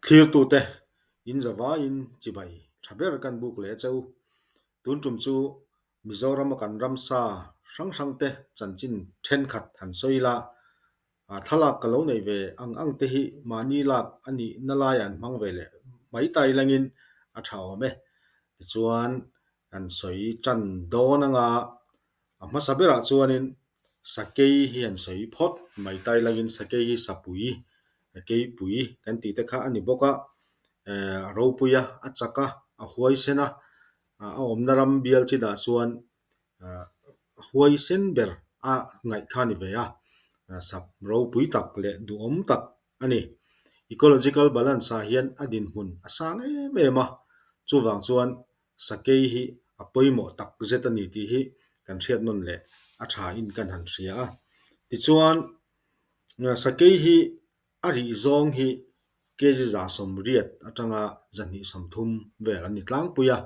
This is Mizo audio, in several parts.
Thlirtute in zavaiin chibai tha ber kan buk leh cheu. Tun tum chu Mizorama kan ramsa hrang hrangte chanchin thenkhat han sawi ila, thlalak ka lo nei ve ang ang te hi mahni lak a nihna laiah an hmang ve leh mai ta ilangin a tha awm e. Tichuan kan sawi tan dawn anga a hmasa berah chuanin sakei hi han sawi phawt mai ta ilangin sakei hi sapui keipui kan tih te kha a ni bawk a, a ropui a, a chak a, a huaisen a, a awmna ram bial chinah chuan huaisen ber a ngaih kha a ni ve a, sap ropui tak leh duhawm tak a ni. Ecological balance ah hian a dinhmun a sang em em a, chuvang chuan sakei hi a pawimawh tak zet a ni tih hi kan hriat nawn leh a tha in kan han hria a. Tichuan sakei hi a rih zawng hi kg 180 atanga 230 vel an ni tlangpui a,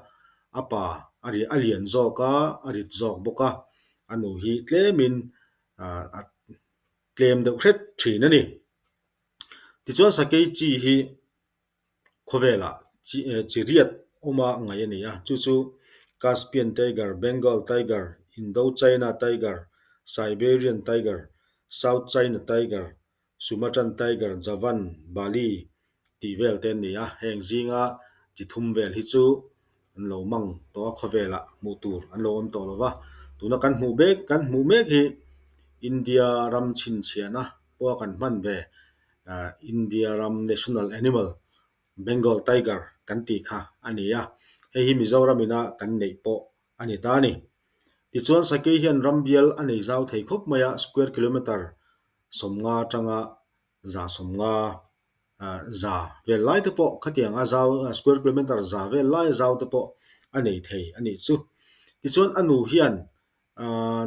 a pa a ri a lian zawk a, a rit zawk bawk a, a nu hi tlemin a tlem deuh hret thin a ni. Tichuan sakei chi hi khawvelah chi chi riat awma ngaih a ni a, chu chu Caspian tiger, Bengal tiger, Indochina tiger, Siberian tiger, South China tiger, Sumatran tiger, Javan, Bali tih vel te an ni a, heng zinga chi thum vel hi chu an lo mang tawh a, khawvelah hmuh tur an lo awm tawh lo va, tuna kan hmuh mek kan hmuh mek hi India ram chhinchhiahna pawha kan hman ve India ram national animal Bengal tiger kan tih kha a ni a, hei hi Mizoram ina kan neih pawh a ni ta a ni. Tichuan Sakei hian ram bial a nei zau thei khawp mai a, square kilometre 50 atanga 150 za vel lai te pawh khatiang a zau square kilometre za vel lai a zau te pawh a nei thei a nih chu. Tichuan a nu hian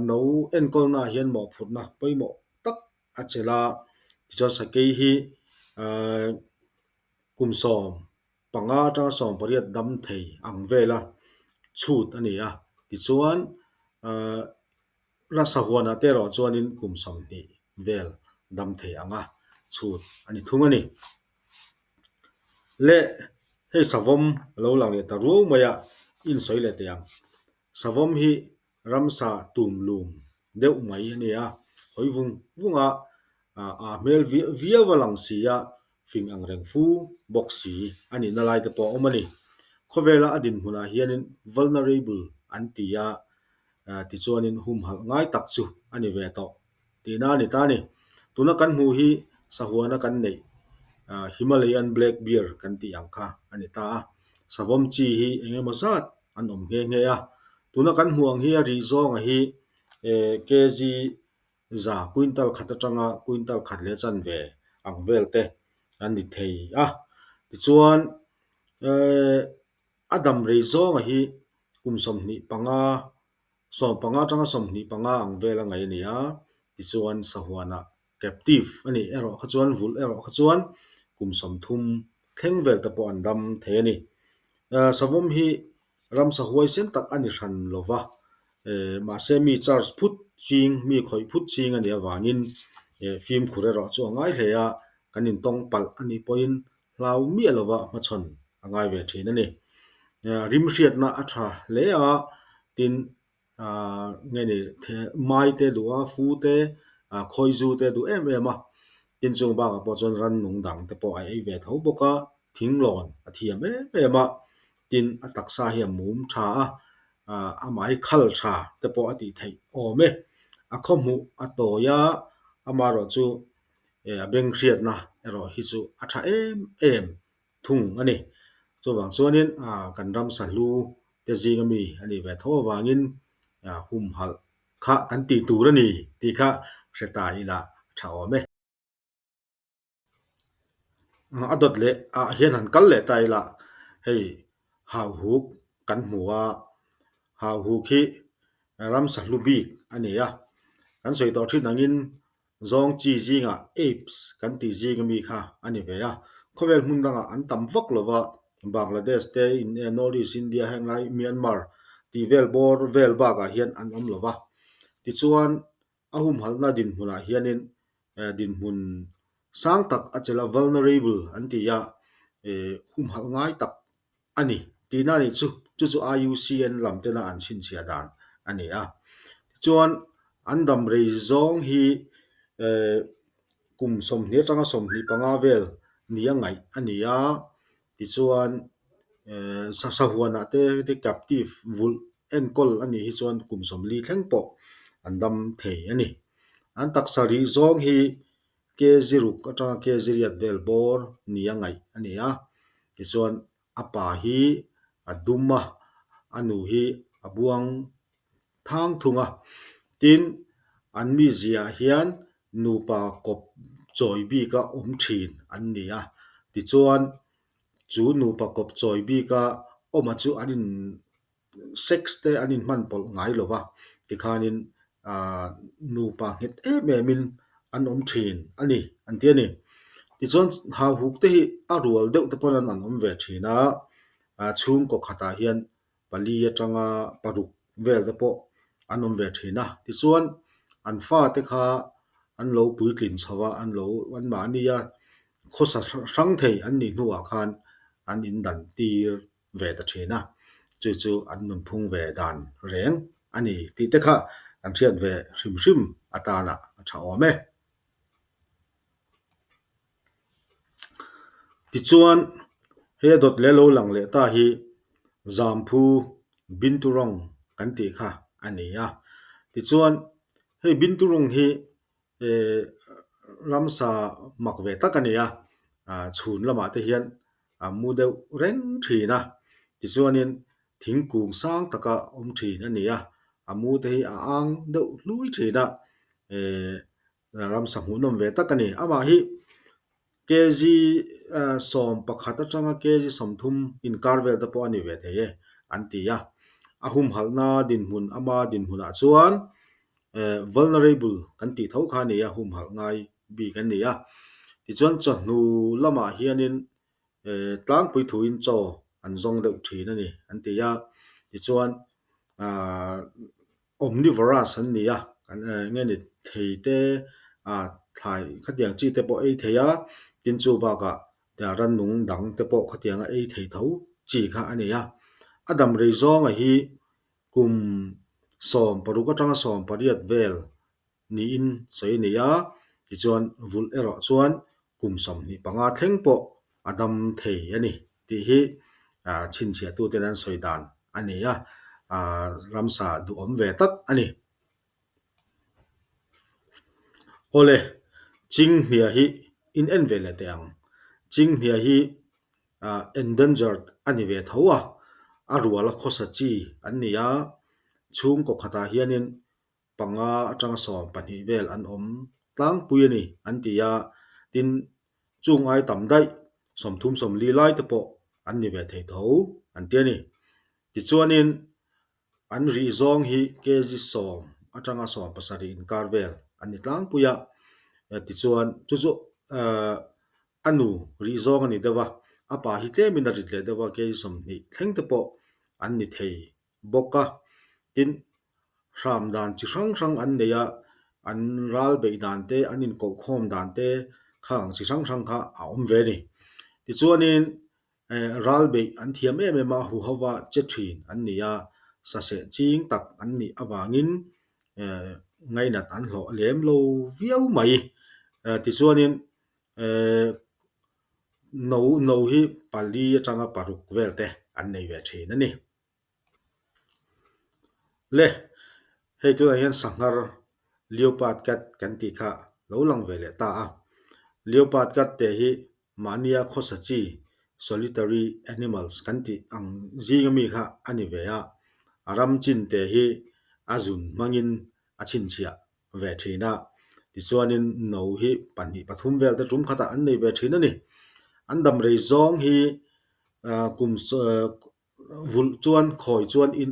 no enkawlnaah hian mawhphurhna pawimawh tak a chelh a, tichuan sakei hi kum 15 atanga 18 dam thei ang vela chhut a ni a, tichuan rasa huanah te erawh chuanin kum 20 vel dam thei anga chhut a ni thung a ni. Le hei savawm a lo lang leh ta ruau mai a, insawi leh teh ang. Savawm hi ramsa tum lum deuh mai a ni a, hawi vung vung a, aa hmel viau a lang si a, fing ang reng fu bawk si a nihna lai te pawh a awm a ni. Khawvela a dinhmunah hianin vulnerable an ti a, tichuanin humhalh ngai tak chu a ni ve tawh tihna a ni ta a ni. Tuna kan hmuh hi sahuana kan neih Himalayan black bear kan tih ang kha a ni ta a, savawm chi hi eng emaw zat an awm nghe nghe a. Tuna kan hmuh ang hi a rih zawnga hi kg za quintal khat atanga quintal khat leh chanve ang vel te an ni thei a. Tichuan a dam rei zawnga hi kum 25 15 atanga 25 ang vel a ngaih a ni a. Tichuan sahuanah captive a nih erawh kha chuan vulh erawh kha chuan kum 30 thleng vel te pawh an dam thei a ni. Savawm hi ramsa huaisen tak a ni hran lo va, mahse mi charge phut ching, mi khawih phut ching a nih avangin fimkhur erawh chu a ngai hle a, kan intawng palh a nih pawhin hlau miah lova hmachhawn a ngai ve thin a ni. Rim hriatna a tha hle a, tin nge ni mai te duh a, fu te, khawizu te duh em em a, tin chung bakah pawh chuan rannung dang te pawh a ei ve tho bawk a, thinglawn a thiam em em a, tin a taksa hi a mum tha a, amah hi khal tha te pawh a tih theih awm e. A khawhmuh a tawi a, amaherawh chu a beng hriatna erawh hi chu a tha em em thung a ni. Chuvang chuanin kan ramsa hlu te zinga mi a nih ve tho avangin humhalh kha kan tih tur a ni tih kha hre ta ila a tha awm e. A dawt leh ah hian han kal leh ta ila hei hauhuk kan hmu a, hauhuk hi ramsa hlu bik a ni a, kan sawi tawh thin angin Zawng chi zingah apes kan tih zing ami kha a ni ve a. Khawvel hmun dangah an tam vak lo va, Bangladesh te, North East India heng lai Myanmar tih vel bawr vel bakah hian an awm lo va. Tichuan a humhalhna dinhmunah hianin dinhmun sang tak a chelh a, vulnerable an ti a. Humhalh ngai tak a ni tihna a nih chu. Chu chu IUCN lam tena an chhinchhiah dan a ni a. Tichuan, an dam rei zawng hi kum 20 atanga 25 vel nia ngaih a ni a. Tichuan, sahuanah te captive vulh enkawl a nih hi chuan kum 40 thleng pawh an dam thei a ni. An taksa rih zawng hi kg ruk atanga kg riat vel bawr nia ngaih a ni a. Tichuan, a pa hi a dum a, a nu hi a buang thang thung a. Tin, an mizia hian nupa kawp chawi bika awm thin an ni a. Tichuan, chu nupa kawp chawi bika awma chu an in sex te an inhman pawlh ngai lo va, tikhanin nupa nghet em emin an awm thin a ni an ti a ni. Tichuan hauhuk te hi a rual deuh te pawn an awm ve thin a, chhungkaw khatah hian pali atanga paruk vel te pawh an awm ve thin a. Tichuan an fate kha an lo puitlin chho a, an lo anmahnia khawsa hrang thei an nih hnuah khan an indan tir ve ta thin a, chu chu an nunphung ve dan reng a ni tih te kha kan hriat ve hrim hrim atana a tha awm e. Tichuan, hei a dawt leh lo lang leh ta hi Zamphu Binturong kan tih kha a ni a. Tichuan, hei Binturong hi ramsa mak ve tak a ni a, chhun lamah te hian a mu deuh reng thin a, tichuanin thingkung sang taka awm thin a ni a, a mu te hi a ang deuh hlui thin a, ramsa hmuhnawm ve tak a ni. Amah hi Kg 11 atanga kg 30 inkar vel te pawh a ni ve thei e an ti a. A humhalhna dinhmun ama dinhmunah chuan vulnerable kan tih tho kha a ni a, humhalh ngai bik an ni a. Tichuan chawhnu lamah hianin tlangpui thuin chaw an zawng deuh thin a ni an ti a. Tichuan Omnivorous an ni a, nge ni thei te ah thlai khatiang chi te pawh ei thei a, tin chu bakah rannung dang te pawh khatianga ei thei tho chi kha a ni a. A dam rei zawnga hi kum 16 atanga 18 vel niin sawi a ni a, tichuan vulh erawh chuan kum 25 thleng pawh a dam thei a ni tih hi chhinchhiahtuten an sawi dan a ni a, ramsa duhawm ve tak a ni. Awle, Chinghnia hi in en ve leh teh ang. Chinghnia hi endangered a ni ve tho a, a ruala khawsa chi an ni a, chhungkaw khatah hianin panga atanga 12 vel an awm tlangpui a ni an ti a, tin chung ai tam daih 30 40 lai te pawh an ni ve thei tho an ti a ni. Tichuanin an rih zawng hi kg 10 atanga 17 inkar vel an ni tlangpui a, tichuan chu chu a nu rih zawng a ni deuh a, a pa hi tlemin a rit leh deuh a kg 20 thleng te pawh an ni thei bawk a, tin hram dan chi hrang hrang an nei a, an ral beih dan te, an inkohkhawm dan te kha ang chi hrang hrang kha a awm ve a ni. Tichuanin ral beih an thiam em em a, huhova che thin an ni a, saseh ching tak an nih avangin ngainat an hlawh lem lo viau mai. Tichuanin no no hi pali atanga paruk vel te an nei ve thin a ni. Le, hei tunah hian sanghar Leopard cat kan tih kha lo lang ve leh ta a. Leopard cat te hi mahnia khawsa chi solitary animals kan tih ang zinga mi kha a ni ve a. A ram chin te hi a zun hmangin a chhinchhiah ve thin a. Tichuanin no hi pahnih pathum vel te tum khatah an nei ve thin a ni. An dam rei zawng hi kum Vulh chuan khawi chuan in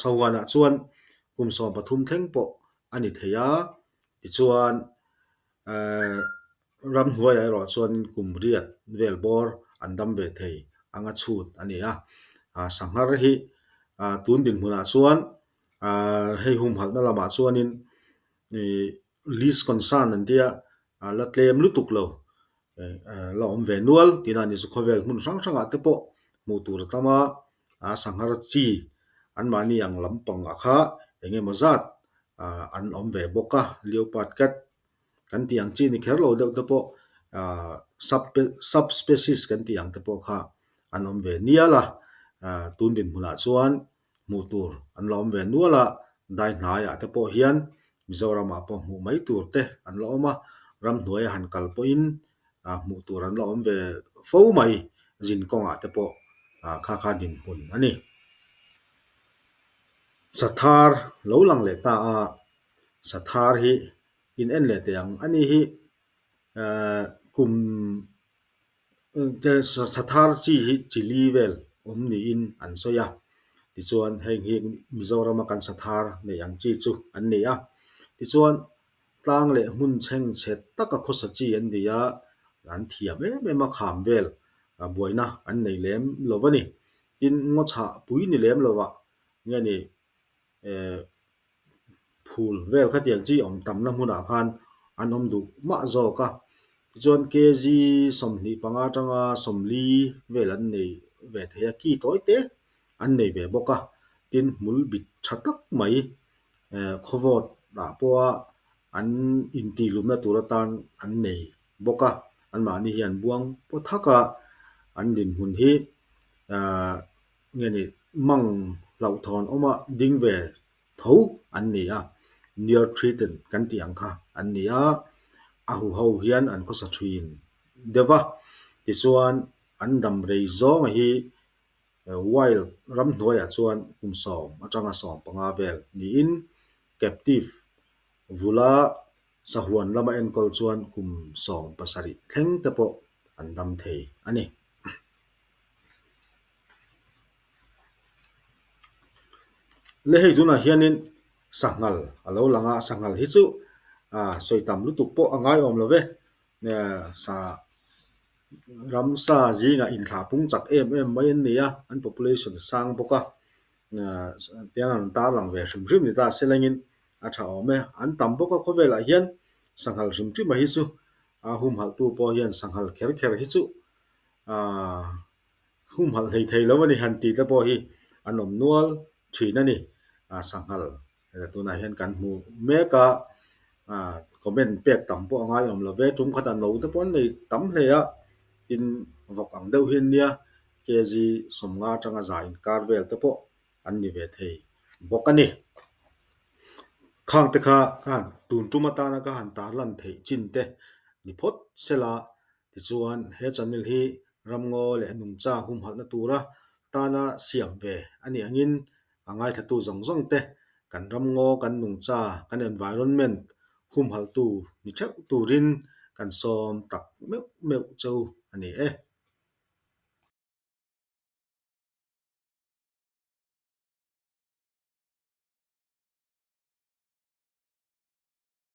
sahuanah chuan kum 13 thleng pawh a ni thei a, tichuan ramhnuaiah erawh chuan kum riat vel bawr an dam ve thei anga chhut a ni a. Sanghar hi tun dinhmunah chuan hei humhalhna lamah chuanin least concern an tia la tlem lutuk lo. La awm ve nual tihna a ni chu khawvel hmun hrang hrangah te pawh hmuh tur a tam a, a sanghar chi anmahni ang lampangah kha eng emaw zat ah an awm ve bawk a, leopard cat kan tih ang chi ni kher lo deuh te pawh ah sub sub species kan tih ang te pawh kha an awm ve nial a, ah tun dinhmunah chuan hmuh tur an la awm ve nual a, dai hnaiah te pawh hian Mizoramah pawh hmuh mai tur te an la awm a, ramhnuaia han kal pawhin ah hmuh tur an la awm ve fo mai, zin kawngah te pawh ah kha kha dinhmun a ni. Sathar lo lang leh ta a, Sathar hi in en leh teh ang, ani hi ah kum Sathar chi hi chili vel awm niin an sawi a, tichuan heng hi Mizorama kan sathar neih ang chi chu an ni a, tichuan tlang leh hmun chhengchhe taka khawsa chi an ni a, an thiam em em a kham vel buaina an nei lem lo a ni. Tin, ngaw chhah pui ni lem lovah nge ni eh phul vel khatiang chi awm tamna hmunah khan an awm duh mah zawk a. Tichuan kg 25 atanga 40 vel an nei ve thei a, ki tawi te an nei ve bawk a. Tin, hmul bit tha tak mai eh khawvawt ah pawha an intihlumna tur atan an nei bawk a. Anmahni hi an buang paw thak a, an dinhmun hi ah nge ni mang hlauhthawn awma ding ve tho an ni a, near threatened kan tih ang kha an ni a, a huho hian an khawsa thin deuh va, tichuan an dam rei zawnga hi wild ramhnuaiah chuan kum 10 atanga 15 vel niin captive vula sahuan lama enkawl chuan kum 17 thleng te pawh an dam thei a ni. Le hei tunah hianin sanghal a lo lang a, sanghal hi chu ah sawi tam lutuk pawh a ngaiawm lo ve. Sa ramsa zingah inthlah pung chak em em mai an ni a, an population a sang bawk a, tiang an tarlang ve hrim hrim ni ta se lengin a tha awm e. An tam bawk a khawvelah hian sanghal hrim hrim a hi chu a humhalhtu pawh hian sanghal kher kher hi chu ah humhalh hlei thei lo a ni han tih te pawh hi an awm nual thin a ni. Ah sanghal tunah hian kan hmu mek a, ah comment pek tam pawh a ngai awm lo ve, tum khat a no te pawh an nei tam hle a, tin vawk ang deuh hi an nia kg 50 atanga za inkar vel te pawh an ni ve thei bawk a ni. Khang te kha ka han tun tum atana ka han tarlan theih chin te ni phawt sela Tichuan, he channel hi ramngaw leh nungcha humhalhna tura tana siam ve a nih angin a ngaithlatu zawng zawng te kan ramngaw, kan nungcha, kan environment humhalhtu ni theuh turin kan sawm tak meuh meuh cheu a ni e.